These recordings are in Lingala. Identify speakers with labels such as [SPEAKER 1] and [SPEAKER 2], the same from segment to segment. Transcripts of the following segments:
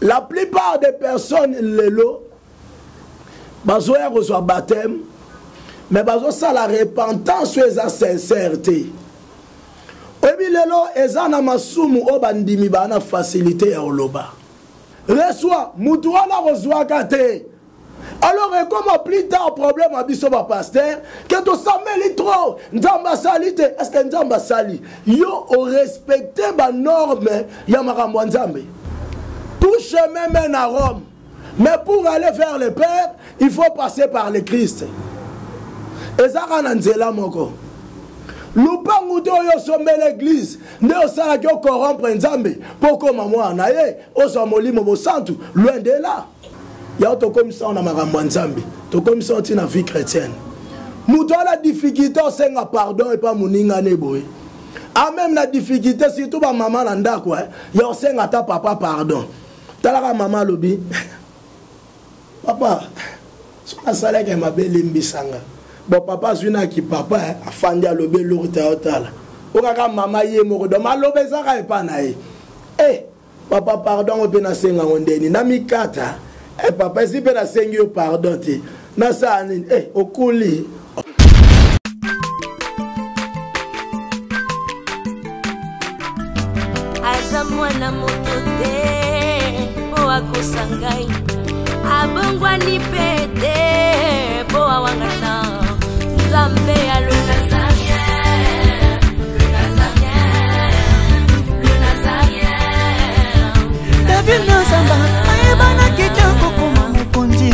[SPEAKER 1] La plupart des personnes lelo bazoya kozwa baptême mais bazosala repentance oyo eza sincère te. Oyebi lelo eza na masumu oyo bandimi baa na facilité ya koloba. Reçoit mutu wana akozwaka te. Alors ekoma plus tard problème ya biso ba pasteur ke tosambeli trop nzambe asali te. Est ce que nzambe asali? Yo orespecte ba norme ya makambo ya nzambe. Tout chemin mène à Rome, mais pour aller vers le Père il faut passer par le Christ. Ezaka na nzela moko. Lupangu te oyo osombela église nde osalaki ocorrompre nzambe mpo okoma mwana na ye, ozwa molimo bosantu. Loin de là. Yango tokomisa na makambo ya nzambe, tokomisa ntina vie chrétienne. Moto ana difficulté osenga pardon epa moninga ne boye, a même na difficulté surtout bamama na ndako ya osenga ata papa pardon. Talaka mama alobi papa soki asalaki mabe elimbisanga. Bon, papa azwi naki papa afandi alobi eloko te aotala okaka mama ye moko donc maloba ezaka epa na ye. Papa pardon ngo mpe nasenga ngo ndeni na mikata. Papa esi mpe nasengi yo pardon te, nasala nini? Okuli
[SPEAKER 2] aza mwana moto te po akosa ngai, abongwani mpe te po awangana nzambe ya le Nazarien, le Nazarien, le Nazarien.
[SPEAKER 3] David Nazamba ayebanaki te kokoma mokonzi,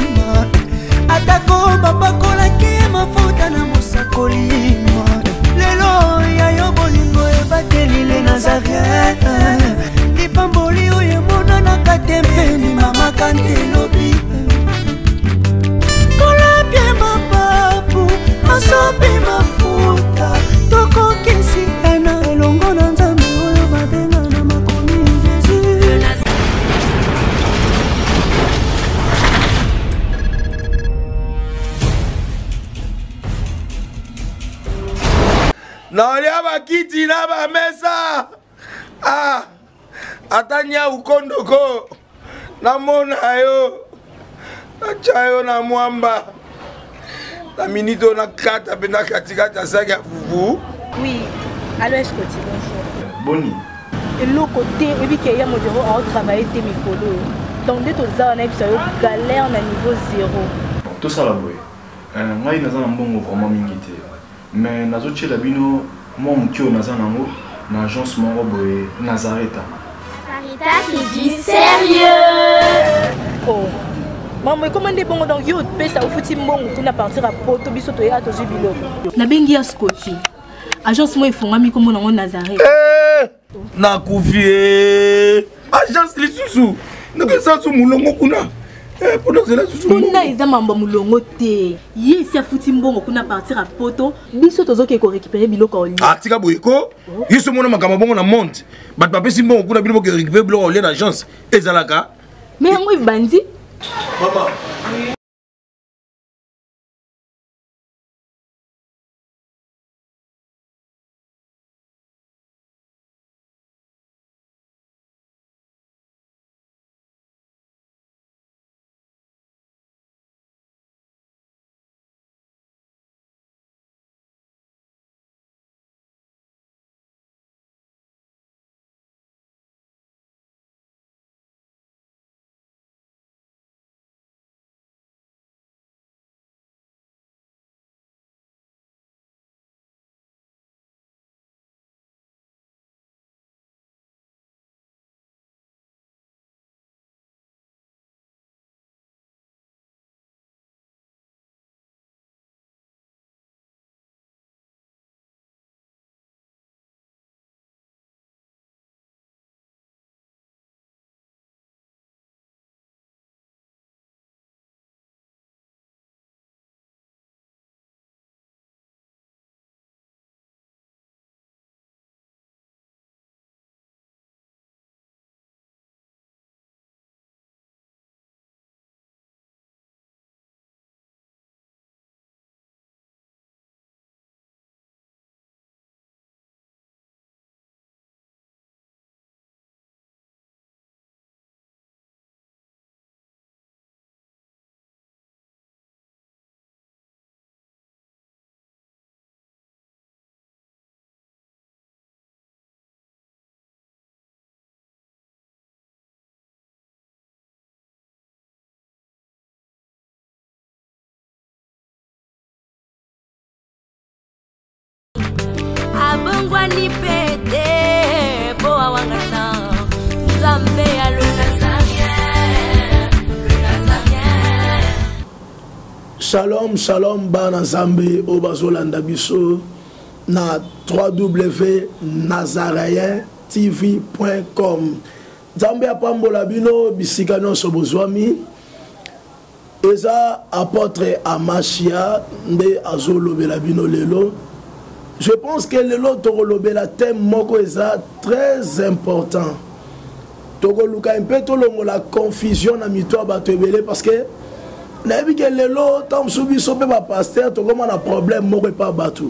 [SPEAKER 3] atako bapakolaki ye mafuta na mosakoli. Lelo ya yo bolingo ebateli le Nazarien, lipamboli oyo emonanaka te mpe mama kantelobi. Kolapie mapapu asopi mafuta, tokokisi ena elongo na nzambe oyo babenga na makomi Jésus.
[SPEAKER 4] Naolia bakiti na bamesa. Ata nyau kondoko namona yo, natya yo na mwamba na minute oyo nakata mpe na katikati ya saki ya fufu.
[SPEAKER 5] Oui, allo Escoti, bonjour.
[SPEAKER 6] Boni.
[SPEAKER 5] Eloko te, oyebi ke ya modero aotravaille te mikolo oyo. Donc nde toza wana yebisa yo galère na niveau zéro.
[SPEAKER 6] Bon, tosala boye. Ngai naza na mbongo vraiment mingi te. Mais nazotiela bino mwa moke oyo naza nango na agence moko boye Nazareta.
[SPEAKER 7] Nazareta, c'est du sérieux.
[SPEAKER 5] Oh. Maman, comment nde bongo donc yo opesa ofuti mbongo kuna partir ya poto biso toya tozwi biloko. Nabengi ya Scotty. Agence moko efungwami kombo nango Nazareth.
[SPEAKER 4] Nakufi e. Agence lisusu. Nakesa su mulongo kuna. Mpona zela susu
[SPEAKER 5] kuna eza mambo ya molongo te. Ye esi afuti mbongo kuna partir ya poto, biso tozoke korécupérer biloko ya olia.
[SPEAKER 4] Tika boye ko. Ye so mona makambo bongo na monde. Bato bapesi mbongo kuna bino boke récupérer biloko ya olia na agence. Ezalaka.
[SPEAKER 5] Mais yango ebandi.
[SPEAKER 4] Mama.
[SPEAKER 2] Abongwani mpe te mpo awangana Nzambe ya le Nazarien, le Nazarien.
[SPEAKER 1] Shalom, shalom bana Nzambe oyo bazolanda biso na www.nazareentv.com. Nzambe apambola bino bisika nyonso bozwami. Eza apotre Amashia nde azolobela bino lelo. Je pense que lelo tokolobela thème moko eza très important. Tokoluka mpe tolongola confusion na mito ya bato ebele parce que nayebi ke lelo ntango mosusu biso mpe bapaster tokoma na problème moko epa bato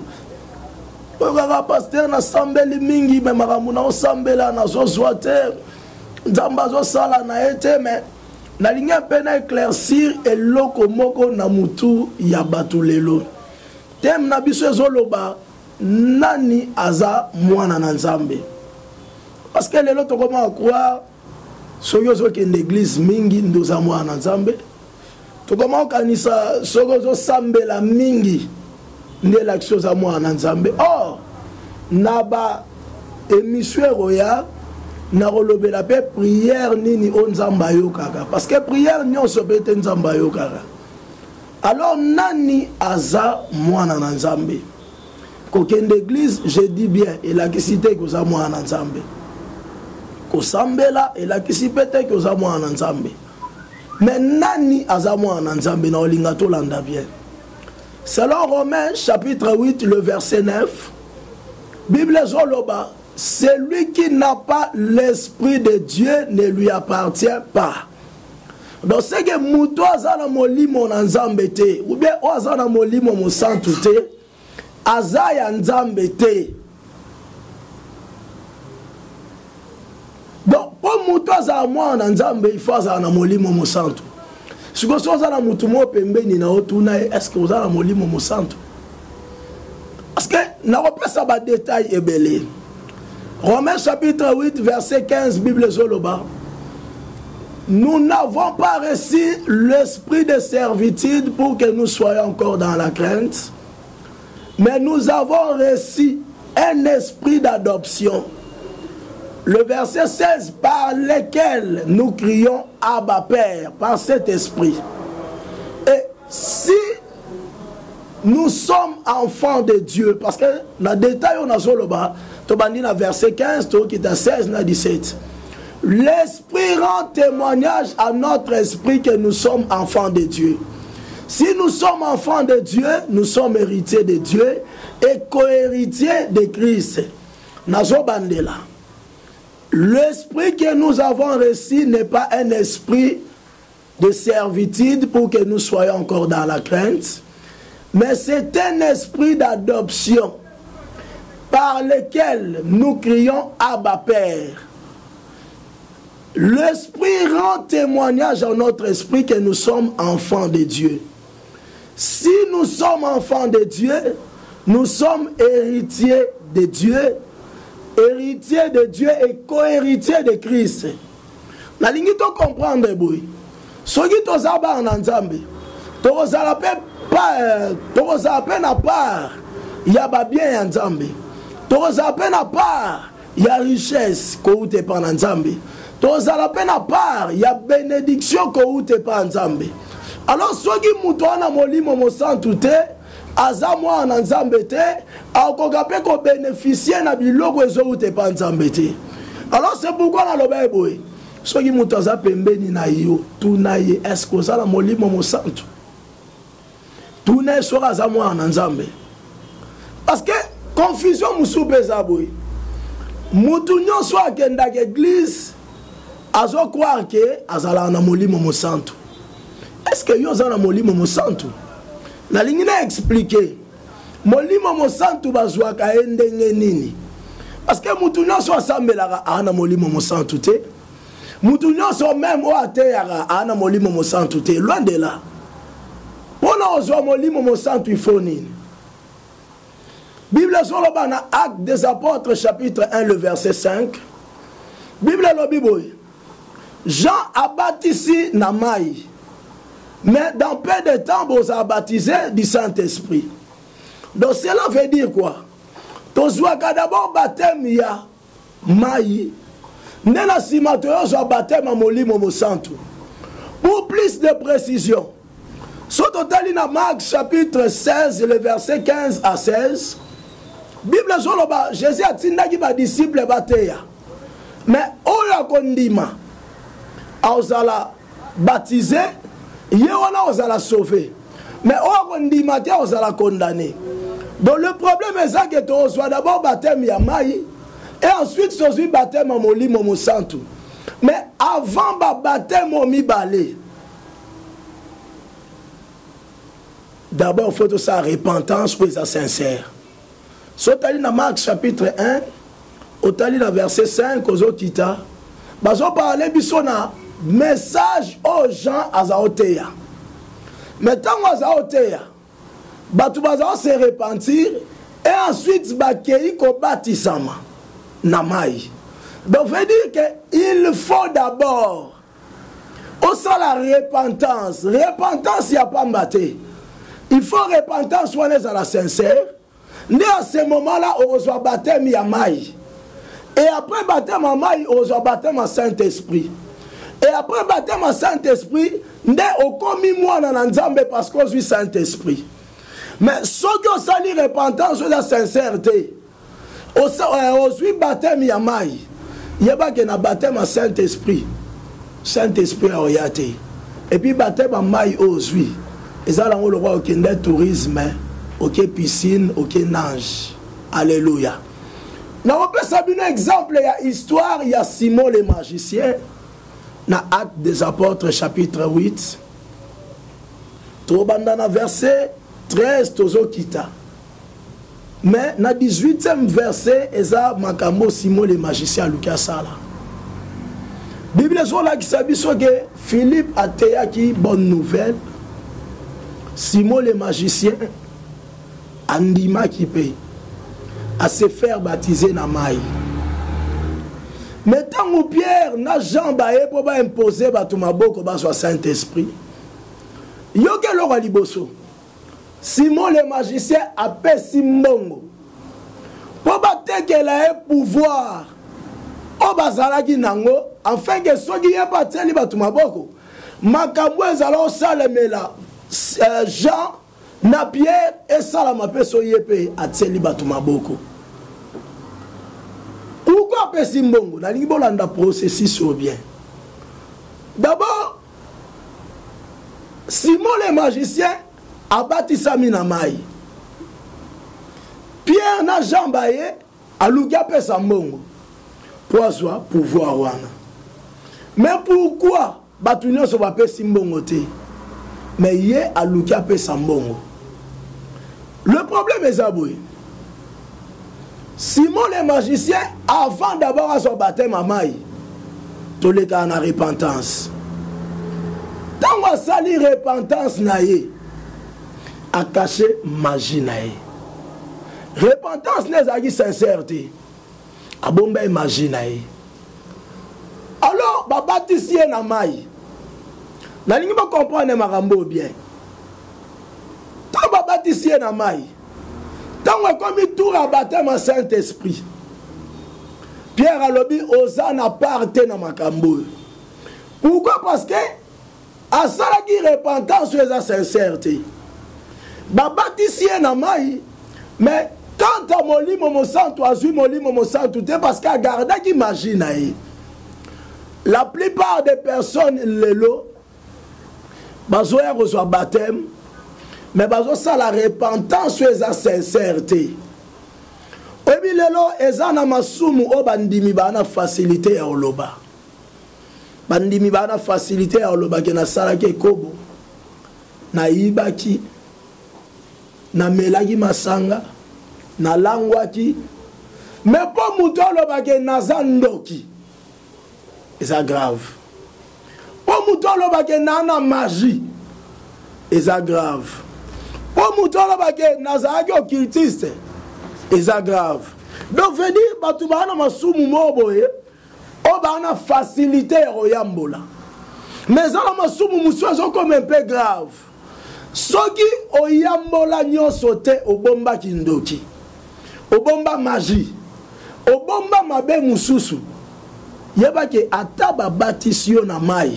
[SPEAKER 1] oyo kaka paster nasambeli mingi me makambo naosambela nazozwa te nzambe azosala na ye te me nalingi mpe na éclaircir eloko moko na mutu ya bato lelo teme na biso ezoloba nani aza mwana na nzambe parce que lelo tokoma croire soki ozokende eglise mingi nde oza mwana na nzambe tokoma kokanisa soki ozosambela mingi nde elakisi oza mwana na nzambe or na ba émission ekoya nakolobela mpe prière nini oyo nzambe ayokaka parce que prière nyonso mpe te nzambe ayokaka alors nani aza mwana na nzambe kokende église je dis bien elakisi te koza mwana na nzambe kosambela elakisi mpe te koza mwana na nzambe mais nani aza mwana na nzambe na olinga tolanda bien selon romains chapitre 8 le verset 9 bible ezoloba celui qui n'a pas l'esprit de dieu ne lui appartient pas donc seke moto aza na molimo na nzambe te ou bien oyo aza na molimo mosantu te aza ya nzambe te donc mpo moto azala mwana na nzambe il faut azala na molimo mosantu sikoyo soki oza na motu moko pembeni na yo tuna ye estce oza na molimo mosantu parce que nakopesa badetail ebele romain chapitre 8 verset 15 bible ezoloba nous n'avons pas reçu l'esprit de servitude pour que nous soyons encore dans la crainte mais nous avons reçu un esprit d'adoption le verset 16 par lequel nous crions Abba Père par cet esprit et si nous sommes enfants de Dieu parce que na détail on a zoloba tobandi na verset 15 tokita 16 na 17 l'esprit rend témoignage à notre esprit que nous sommes enfants de Dieu si nous sommes enfants de Dieu nous sommes héritiers de Dieu et co-héritiers de Christ nazobandela l'esprit que nous avons reçu n'est pas un esprit de servitude pour que nous soyons encore dans la crainte, mais c'est un esprit d'adoption par lequel nous crions Abba Père. L'Esprit rend témoignage à notre esprit que nous sommes enfants de Dieu. Si nous sommes enfants de Dieu, nous sommes héritiers de Dieu, héritiers de Dieu et co-héritiers de Christ. nalingi to comprendre boye soki toza bana na nzambe tokozala mpe eh, tokozala mpe na part ya babien ya nzambe tokozala mpe na part ya richesse kouta epa na nzambe tozala mpe na part ya benediction kouta epa ya nzambe alors soki moto wana molimo mosantu te aza mwana na nzambe te akoka mpe kobenefisie na biloko ezowuta epa nzambe te alors c'est pourquoi naloba ye boye soki moto aza pembeni na yo tuna ye estce oza na molimo mosantu tuna ye soki aza mwana na nzambe parce que confusion mosusu mpe eza boye motu nyonso akendaka eglise azocroire ke azalaka na molimo mosantu est ce que yo oza na molimo mosantu nalingi na explike molimo mosantu bazwaka ye ndenge nini parce que motu nyonso asambelaka aa na molimo mosantu te motu nyonso meme oyo ateyaka aa na molimo mosantu te loin de là mpo na kozwa molimo mosantu ifo nini bible ezoloba na acte des apôtres chapitre 1 le verset 5 bible elobi boye jean abatisi na mai mais dans peu de temps bozala baptisé du saint-esprit donc cela veut dire quoi Tozwaka d'abord baptême ya mai, nde na nsima toyozwa baptême ya Molimo Mosantu. Pour plus de précision, so totali na Marc chapitre 16 le verset 15 à 16, Bible ezoloba Jésus atindaki badisiple bateya, mais oyo akondima akozala baptisé, ye wana ozala sauvé, mais oyo akondima te ozala condamné. Donc le problème eza ke tozwa d'abord baptême ya mai et ensuite tozwi baptême ya Molimo Mosantu. Mais avant ba baptême oyo mibale, d'abord faut tosala repentance oyo eza sincère. So otali na Marc chapitre 1, otali na verset 5, ozokita, bazoparle biso na message oyo Jean aza oteya. Mais ntango aza oteya, bato baza se repentir et ensuite bakei kobatisama na mai. Donc veut dire que il faut d'abord osala repentance. Repentance ya pamba te, il faut repentance wana ezala sincère. Nde à ce moment là okozwa baptême ya mai, et après baptême ya mai okozwa baptême ya Saint-Esprit, et après baptême ya Saint-Esprit nde okomi mwana na Nzambe parce que ozwi Saint-Esprit. Mais soki osali repentance oza sincère te, ozwi baptême ya mai, yebake na baptême ya Saint-Esprit, Saint-Esprit aoya te. Et puis baptême ya mai oyo ozwi eza nango lokola okende tourisme, oke piscine, oke nage. Alléluia. Nakopesa bino exemple ya histoire ya Simon le magicien na Actes des Apôtres chapitre 8, tobanda na verset 13 tozokita, mais na 18e verset eza makambo Simon le magicien aluki asala. Bible ezolakisa biso ke Philippe ateyaki bonne nouvelle, Simon le magicien andimaki mpe a se faire baptiser na mai. Mais ntango Pierre na Jean baye mpo baimpose bato maboko bazwa Saint-Esprit, yoki eloko ya liboso, Simon le magicien apesi mbongo mpo batekela ye pouvoir oyo bazalaki nango, afin ke soki ye mpe atieli bato maboko, makambo ezala osalemela Jean na Pierre esalama mpe so ye mpe atieli bato maboko. Pourquoi apesi mbongo? Nalingi bolanda processus oyo bien. D'abord Simon le magicien abatisami na mai, Pierre na Jean baye aluki apesa mbongo po azwa pouvoir wana. Mais pourquoi bato nyonso bapesi mbongo te, mais ye aluki apesa mbongo? Le problème eza boye, Simon le magicien avant d'abord azwa baptême ya mai, tolekaka na repentance. Ntango asali repentance na ye, akache magie na ye. Repentance ne ezalaki sincère te, abomba ye magie na ye. Alors babatisi ye na mai. Nalingi bocomprendre makambo oyo bien. Ntango babatisi ye na mai, ntango ekomi tour ya baptême ya Saint-Esprit, Pierre alobi oza na part te na makambo oyo. Pourquoi? Parce que asalaki repentance oyo eza sincère te. Babatisi ye na mai, mais quant à Molimo Mosantu, azwi Molimo Mosantu te parce que agardaki magie na ye. La plupart des personnes lelo bazoya kozwa baptême, mais bazosala repentance oyo eza sincère te. Oyebi lelo eza na masumu oyo bandimi baa na facilité ya koloba. Bandimi baa na facilité ya koloba ke nasalaki ekobo, nayibaki, namelaki masanga, nalangwaki. Mais mpo moto aloba ke naza ndoki, eza grave. Mpo moto aloba ke naa na magie, eza grave. Mpo moto aloba ke nazalaki occultiste, eza grave. Donc veut dire bato baa na masumu moko boye oyo baa na facilité ya koyambola, mais eza na masumu mosusu ezokoma un peu grave. Soki oyambola nyonso te, obombaki ndoki, Obomba magie. Obomba mabe mosusu. Yeba ke ata babatisi yo na mai.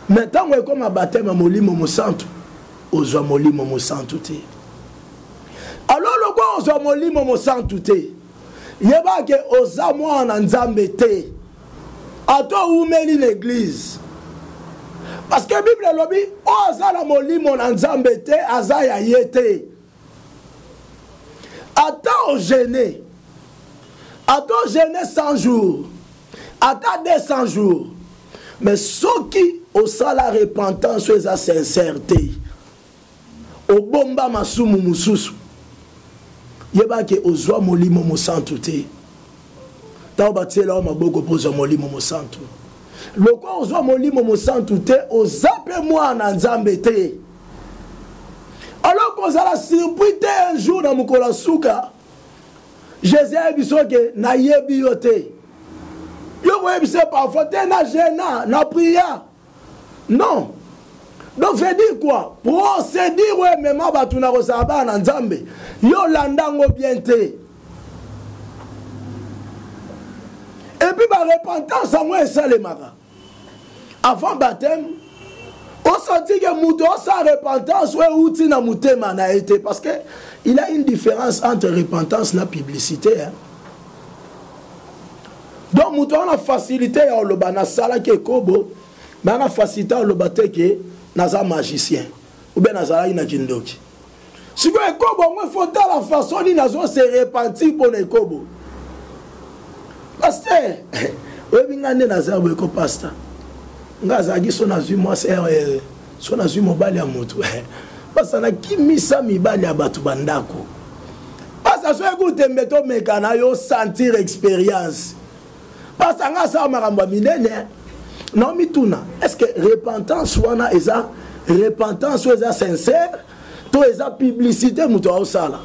[SPEAKER 1] Mais ntango ekoma baptême ya Molimo Mosantu, ozwa Molimo Mosantu te. Alors lokola ozwa Molimo Mosantu te, yeba ke oza mwana na Nzambe te. Ata owumeli na eglise. Parce que Bible elobi oyo aza na Molimo na Nzambe te, aza ya ye te. Ata ogene, ata ogene 100 jours, ata 200 jours, mais soki osala repentance oyo eza sincère te, obomba masumu mosusu, yeba ke ozwa Molimo Mosantu te. Ntango batiela yo maboko mpo ozwa Molimo Mosantu, lokola ozwa Molimo Mosantu te, oza mpe mwana Nzambe te. Alors kozala surpris te un jour na mokolo ya suka, Jésus ayebi biso ke nayebi yo te. Yo koyebisa parfois te na gêna na prière. Non. Donc veut dire quoi? Procédure oyo emema bato na kozala bana na Nzambe, yo landa yango bien te. Et puis ba repentance yango esalemaka avant baptême. Osenti que moto osala repentance oyo euti na motema na ye te, parce que il y a une différence entre repentance na publicité, hein. Donc moto wana facilité ya oloba nasalaki ekobo, mais ana facilité ya oloba te ke naza magicien ou bien nazalaki na kindoki. Sikoyo ekobo yango il faut tala façon nini nazo se repentir mpo na ekobo. Pasteur, oyebi nga nde naza boye ko pasteur. Nga azalaki so nazwi mwasi, so nazwi mobali ya moto. Pasteur, nakimisa mibali ya bato ba ndako. Pasteur, soki kutembe tomeka na yo sentir expérience. Pasteur, nga asala makambo ya minene. Na mituna, est-ce que repentance wana eza repentance oyo eza sincère to eza publicité moto aosala?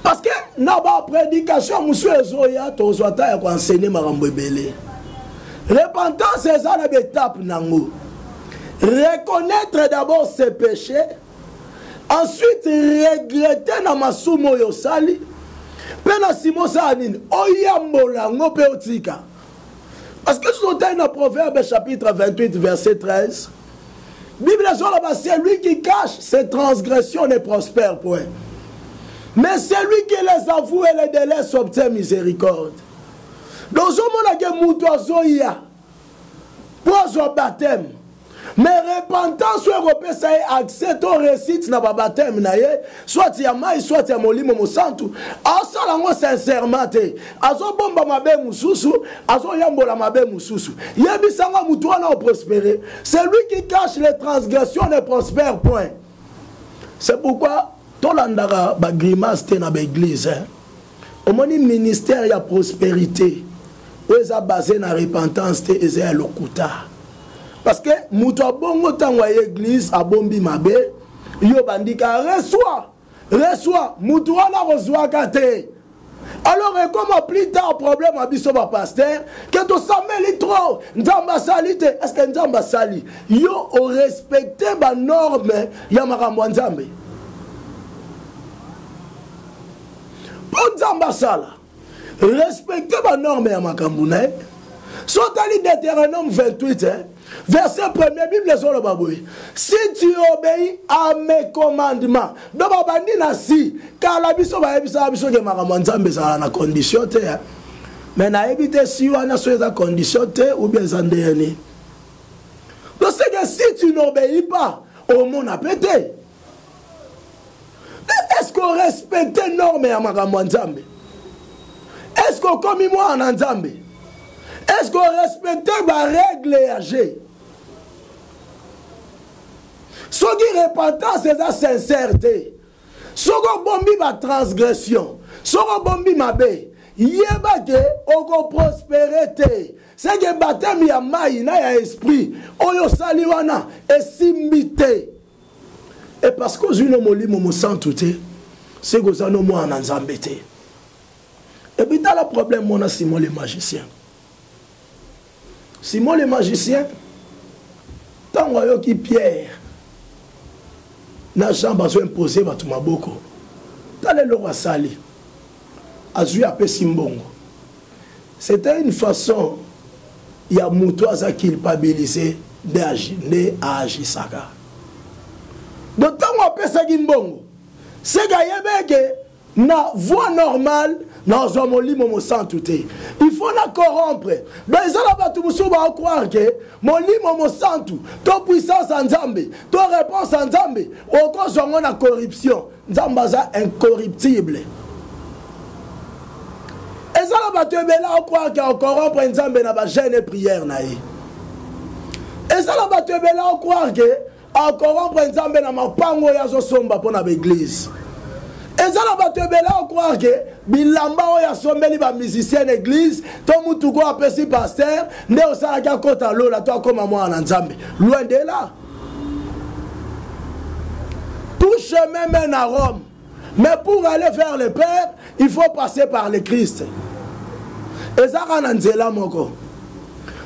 [SPEAKER 1] Parce que na ba prédication mosusu ezoya, tozwa ta ya koenseigner makambo ebele. Repentance eza na ba étape nango. Reconnaître d'abord ses péchés, ensuite regretter na masumu oyo osali, mpe na nsima osala nini? Oyambola yango mpe otika. Parce que soki otali na Proverbe chapitre 28 verset 13, Bible ezoloba celui qui cache ses transgressions ne prospère point, mais celui qui les avoue et les délaisse obtient miséricorde. Donc ozomona ke moto azoya mpo azwa baptême, mais repentance oyo ekopesa ye accès to réussite na babateme na ye, soit ya mai, soit ya Molimo Mosantu, asala yango sincèrement te. Azobomba mabe mosusu, azoyambola mabe mosusu. Yebisanga motu wana oprospere. Celui qui cache les transgressions ne prospère point. C'est pourquoi tolandaka bagrimace te na baeglise, hein. Omoni ministère ya prospérité oyo eza basé na repentance te, eza ya lokuta. Parce que moto abongo ntango aye église abombi mabe, yo bandika reçoit, reçoit, moto wana akozwaka te. Alors ekoma plus tard problème à biso ba pasteur que tosambeli trop, Nzambe asali te. Est-ce que Nzambe asali? Yo o respecter ba norme ya makambo ya Nzambe. Po Nzambe asala, respecter ba norme ya makambo na ye. So otali Deutéronome 28, hein, verset 1er, Bible ezoloba boye: si tu obéis à mes commandements. Donc babandi na si kala biso bayebisaka biso ke makambo ya Nzambe ezala na condition te, hein. Mais nayebi te si wana so eza condition te ou bien eza ndenge nini. Donc c'est que si tu n'obéis pas, omona pe te. Est-ce qu'on respecte norme ya makambo ya Nzambe? Est-ce qu'on komi mwana na Nzambe? Est-ce qu'on respecte ba règle ya jeu? Soki repentance eza sincère te, soki obombi ba transgression, soki obombi mabe, yeba ke okoprospere te. C'est que baptême ya mai na ya esprit oyo osali wana esimbi te. Et parce que ozwi no Molimo Mosantu te, c'est que oza no mwana na Nzambe te. Et puis tala problème mona Simon le magicien. Simon le magicien, ntango ayoki Pierre na Jean bazo imposer bato maboko, Tala eloko asali. Azwi apesi mbongo. C'était une façon ya moto aza culpabiliser nde nde aagisaka. Donc ntango apesaki mbongo, seke ayebi eke na voie normale nazwa molimo mosantu te il faut na corrompre donc eza na bato mosusu baocroire ke molimo mosantu to puissance ya nzambe to réponse ya nzambe okozwa yango na corruption nzambe aza incorruptible eza na bato ebele ocroire ke ocorrompre nzambe na bajeune prière na ye eza na bato ebele ocroire ke acorrompre nzambe na mapango oyo azosomba mpo na baeglize eza na bato ebele ocroire ke bilamba oyo asombeli bamusicien na eglize to motuka oyo apesi paster nde osalaki akota lola to akoma mwana na nzambe loin de là tout chemin mène à rome mais pour aller vers le père il faut passer par le christ eza kaka na nzela moko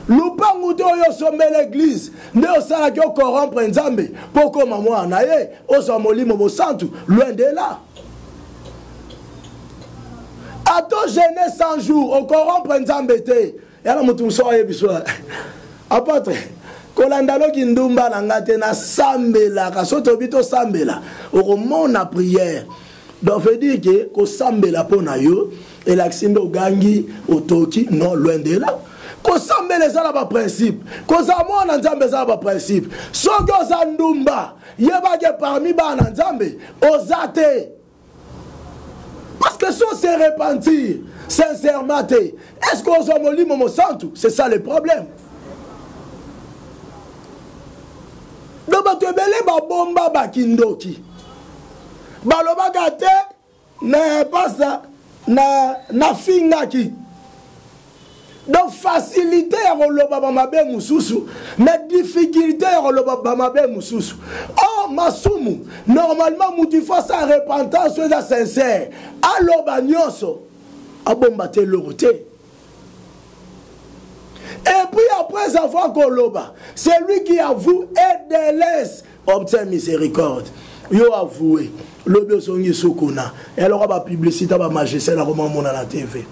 [SPEAKER 1] lupangu te oyo osombela eglize nde osalaki ocorrompre nzambe mpo okoma mwana na ye ozwa molimo mosantu loin de là ato jeune 100 jours ocorrompre nzambe te yana moto mosusu ayebi so apotre kolanda loki ndumba na nga te nasambelaka so tobi tosambela okomona prière donc veut dire ke kosambela mpo na yo elakisi nde ogangi otoki non loin de là kosambela eza na baprincipe kozala mwana nzambe eza na baprincipe soki oza ndumba yebake parmi bana nzambe oza te Parce que si on se repentir sincèrement, est-ce qu'on soit molimo mosantu C'est ça le problème. Donc bato ebele babomba bakindoki balobaka te na pasta na nafingaki donc facilité ya koloba bamabe mosusu mais difficulté ya koloba bamabe mosusu or masumu normalement motu ifo asa repentance oyo eza sincère aloba nyonso abomba te eloko te et puis après avoir koloba celui qui avoue et délaisse obtient miséricorde yo avoue lobi ozongi su kuna eloko bapublicité bamagicien nakoma mona na tv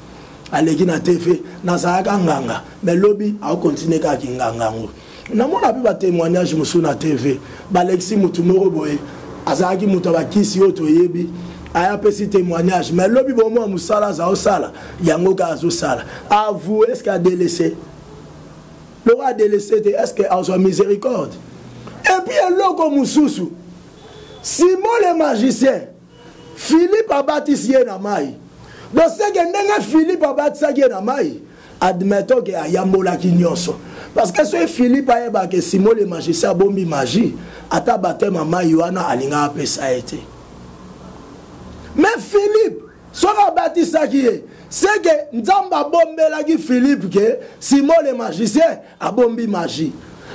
[SPEAKER 1] aleki na tv nazalaka nganga mais lobi akokontinue kaka kinganga yango namona mpe batémoignage mosusu na tv balekisi motu moko boye azalaki moto ya bakisi oyo toyebi aya apesi témoignage mais lobi bomwa mosala aza osala yango kaka azosala avoue est ce que adelese lokola adelese te est ce que azwa miséricorde et puis eloko mosusu simon le magicien philippe abatisi ye na mai donc seke ndenge philippe abatisaki ye na mai admettons ke ayambolaki nyonso parce que soki philippe ayebaka simon le magicien abombi magie ata bateme ya mai wana alingaka apesa ye te mais philippe soki abatisaki ye seke nzambe abombelaki philippe ke simon le magicien abombi magie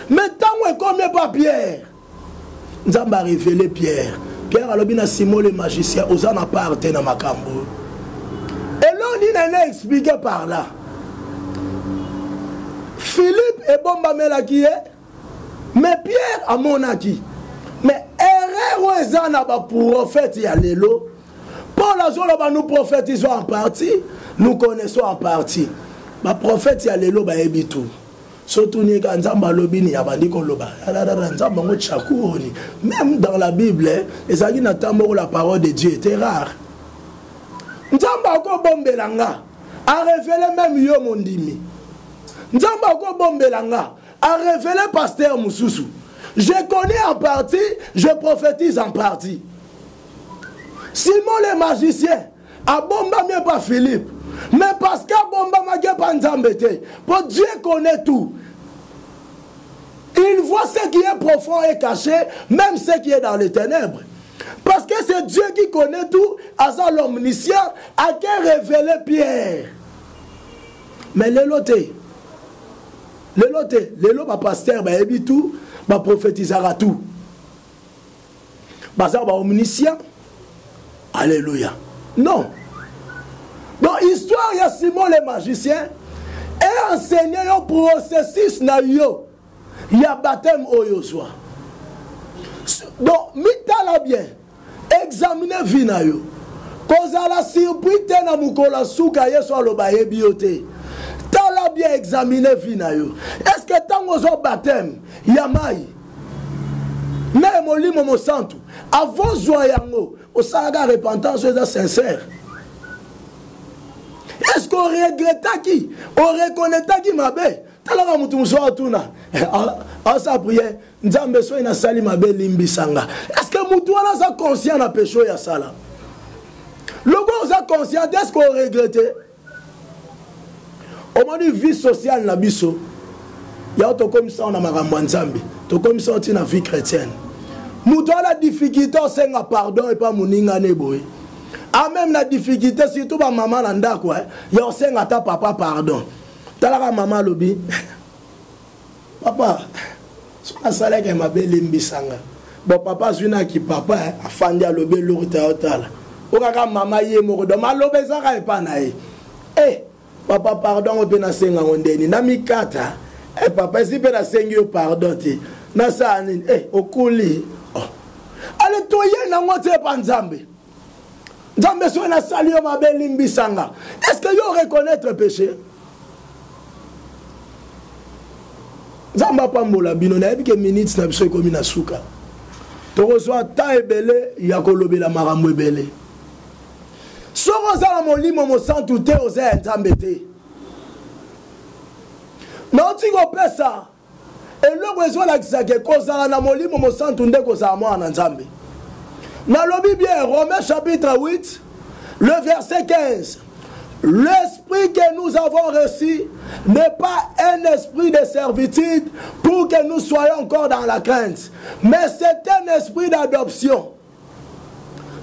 [SPEAKER 1] mais ntango ekomi epa pierre nzambe arevele pierre pierre alobi na simon le magicien oza na part te na makambo oyo eloko nini ene explike par là philippe ebombamelaki ye mais pierre amonaki mais erreur oyo eza na baprofete ya lelo paul azoloba nous prophétisons en partie nous connaissons en partie baprofete ya lelo bayebi tout sotuni ye kaka nzambe alobi nini abandi koloba nzambe yango chakuoni même dans la bible ezalaki na ntango moko la parole de dieu était rare nzambe akobombela nga arevele meme yo mondimi nzambe akobombela nga arevele paster mosusu je connais en partie je prophétise en partie simon le magicien abombami epa philippe mais parce que abombamaki epa nzambe te mpo dieu connaît tout il voit ce qui est profond et caché même ce qui est dans les ténèbres parce que c'est dieu qui connaît tout aza l'omniscient ake révélé pierre mais lelo te lelo te lelo bapaster bayebi tout baprophétisaka tout baza ba omniscient alléluia non donc histoire ya simon le magicien e enseigne yo processus na yo ya baptême oyo ozwa donc mitala bien examine vie na yo Kozala surpris te na mokolo ya suka Yesu aloba ayebi yo te. Tala bien, examine vie na yo. Est-ce que ntango ozwa baptême ya mai na molimo mosantu, avant zwa yango osalaka repentance oyo eza sincère? Est-ce que oregretaki, oreconnaitaki mabe? Talaka motu mosusu atuna asala prière, Nzambe soki nasali mabe limbisa nga. Est ce que motu wana aza conscient na péché oyo asala? Loko oza conscient, est ce que oregrete? Omoni vie sociale na biso yango tokomisa na makambo ya Nzambe, tokomisa ntina vie chrétienne. Moto ana difficulté osenga pardon epa moninga ne boye, a même na difficulté, surtout bamama na ndako ya osenga ata papa pardon. Talaka mama alobi, papa soki nasalaki mabe elimbisanga. Bon, papa azwi naki papa afandi alobi eloko te, aotala okaka mama ye moko, donc maloba ezaka epa na ye. Eh, papa pardon ngo mpe nasengango ndeni na mikata. Eh, papa esi mpe nasengi yo pardon te, nasala nini? Eh, okuli. Oh. Ale toye nango te epa Nzambe. Nzambe soki nasali yo mabe elimbisanga. Est ce que yo reconnaître péché? Nzambe apambola bino. Nayebi ke minute na biso ekomi na suka, tokozwa ta ebele ya kolobela makambo ebele. Soki oza na molimo mosantu te, oza ya Nzambe te. Nauti kopesa eloko ezolakisa ke kozala na molimo mosantu nde kozala mwana na Nzambe. Nalobi bien, Romains chapitre 8 le verset 15: l'esprit que nous avons reçu n'est pas un esprit de servitude pour que nous soyons encore dans la crainte, mais c'est un esprit d'adoption.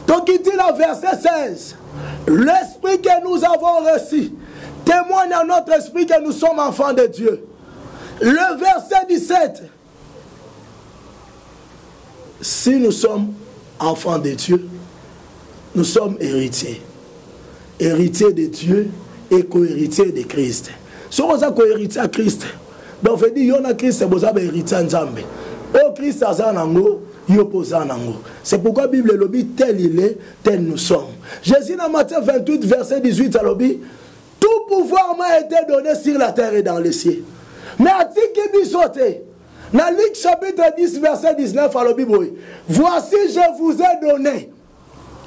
[SPEAKER 1] Donc il dit dans verset 16, l'esprit que nous avons reçu témoigne à notre esprit que nous sommes enfants de Dieu. Le verset 17, si nous sommes enfants de Dieu, nous sommes héritiers. Héritiers de Dieu et co-héritiers de Christ. Soki oza co-héritier ya Christ, donc veut dire yo na Christ boza ba héritier ya Nzambe. Oyo Christ aza nango, yo mpe oza nango. C'est pourquoi Bible elobi tel il est, tel nous sommes. Jésus na Matthieu 28 verset 18 alobi, tout pouvoir m'a été donné sur la terre et dans les cieux. Mais atiki biso te. Na Luc chapitre 10 verset 19 alobi boye, voici je vous ai donné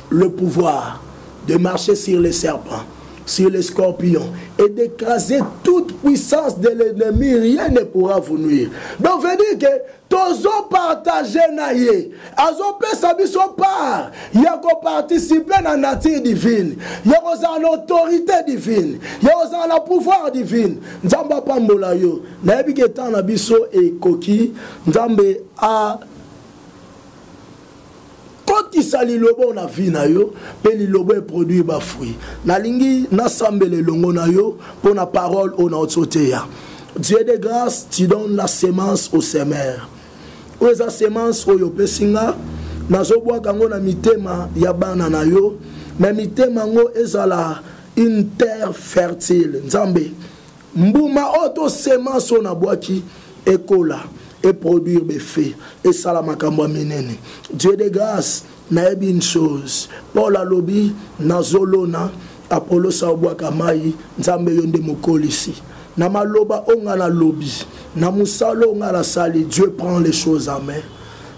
[SPEAKER 1] le pouvoir de marcher sur les serpents, sur les scorpions et d'écraser toute puissance de l'ennemi, rien ne pourra vous nuire. Donc veut dire que tozo partager na ye, azopesa biso part ya koparticiper na nature divine, ya kozala na autorité divine, ya kozala na pouvoir divine. Nzambe apambola yo. Nayebi ke temps na biso ekoki. Nzambe a kotisa lilobo na vie na yo mpe lilobo eproduire bafruit. Nalingi nasambela elongo na yo mpo na parole oyo nauti oteya. Dieu de grâce, tu donnes la semence au semeur. Oyo eza semence oyo opesi nga, nazobwaka yango na mitema ya bana na yo, me mitema yango ezala une terre fertile. Nzambe, mbuma oyo to semence oyo nabwaki ekola, eproduire befe, esala makambo ya minene. Dieu de grâce, nayebi une chose, Paul alobi nazolona, Apollos aobwaka mai, Nzambe yo nde mokolisi. Na maloba oyo nga nalobi, na mosala oyo nga nasali, Dieu prend les choses en main.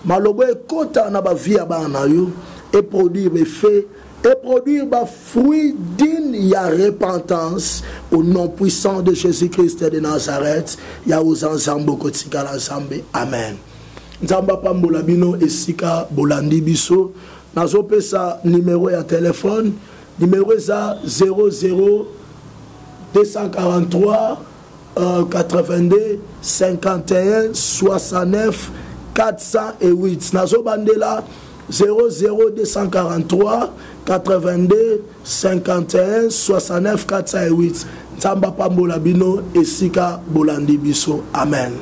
[SPEAKER 1] Maloba ekota na bavie ya bana na yo, eproduire befe, et produire ba fruit digne ya repentance au nom puissant de Jésus-Christ de Nazareth. Ya oza Nzambe, okotikala Nzambe. Amen. Nzambe apambola bino esika bolandi biso. Nazopesa numero ya telefone. Numero eza 00 243 82 51 69 408. Nazobandela 00 243 82 51 69 408. Nzambe apambola bino esika bolandi biso. Amen.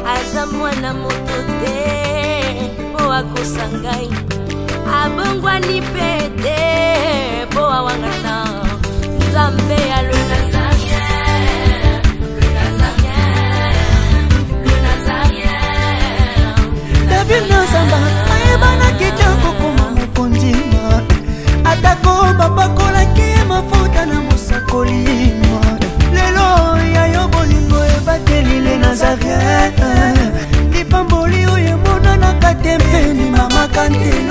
[SPEAKER 2] Aza mwana moto te mpo akosa ngai, abongwani mpe te mpo awangana. Nzambe ya le Nazarien, le Nazarien, le Nazarien.
[SPEAKER 3] David. na kantine.